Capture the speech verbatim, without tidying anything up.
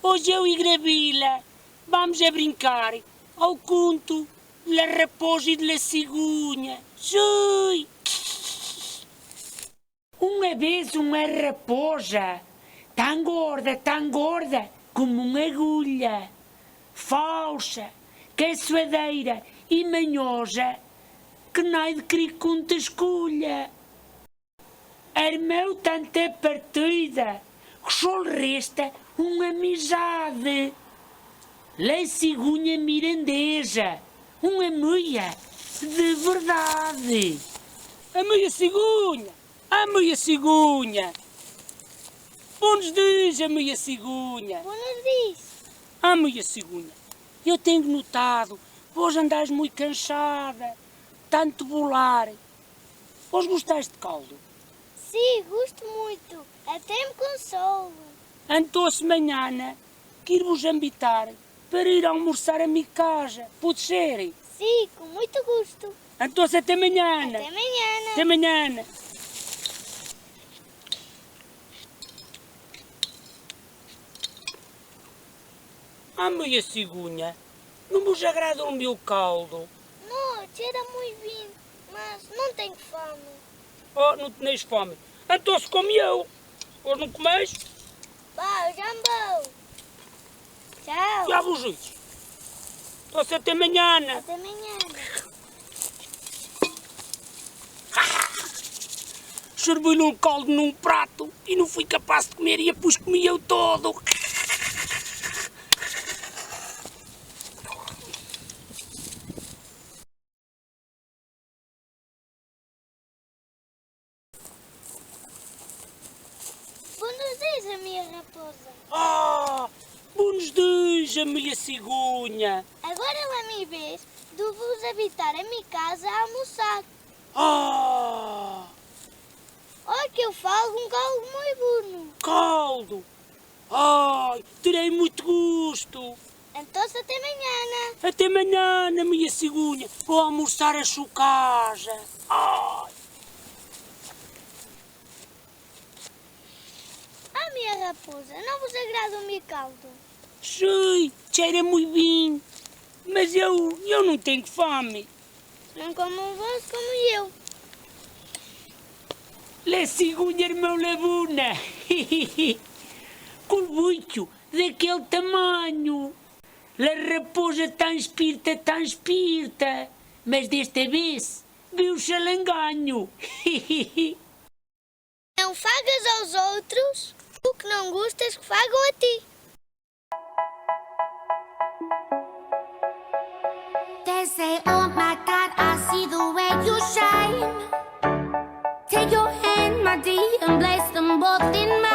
Hoje eu e Gravila vamos a brincar ao conto de la raposa e de la cigunha. Xui! Unha vez unha raposa, tan gorda, tan gorda, como unha agulla, falsa, caçoadeira e manhosa, que nai de crico onte esculla. Armou tanta partida que só lhe resta unha amizade. La cigunha mirandesa, unha amiga de verdade. Amiga cigunha, amiga cigunha. Bons dias, amiga cigunha. Bons dias. Amiga cigunha, eu tenho notado, vós andais muito cansada, tanto volar. Vós gostais de caldo? Sim, gosto muito. Até me consolo. Então, se manhã, quero vos invitar para ir almoçar a minha casa. Pode ser? Sim, com muito gosto. Então, se até manhã. Até manhã. Até manhã. Amiga cigunha, não vos agrada o meu caldo? Não, cheira muito bem, mas não tenho fome. Oh, não tens fome? Então se come eu. Vós não comeis? Pá, eu já me vou. Tchau. Já vos ouço. Então se até manhã. Até manhã. Servi-lhe um caldo num prato e não fui capaz de comer e depois comi eu todo. Bons dias, amiga raposa. Ah, bons dias, amiga cigunha. Agora é a minha vez de vos invitar a minha casa a almoçar. Ah! Olha que eu falo um caldo muito bom. Caldo? Ai, terei muito gosto. Então se até manhã, né? Até manhã, minha cigunha. Vou almoçar a sua casa. Ai. Ah, minha raposa, não vos agrada o meu caldo? Sei, cheira muito bem. Mas eu, eu não tenho fome. Não comam vós como eu. La cigunha armou-la bona. Col buicho daquele tamanho. La raposa tão esperta, tão esperta. Mas desta vez viu-se a l'enganho. Não fagas aos outros o que não gostas que fagam a ti. They say, oh my God, I see the way you shine. Take your hand, my dear, and place them both in mine.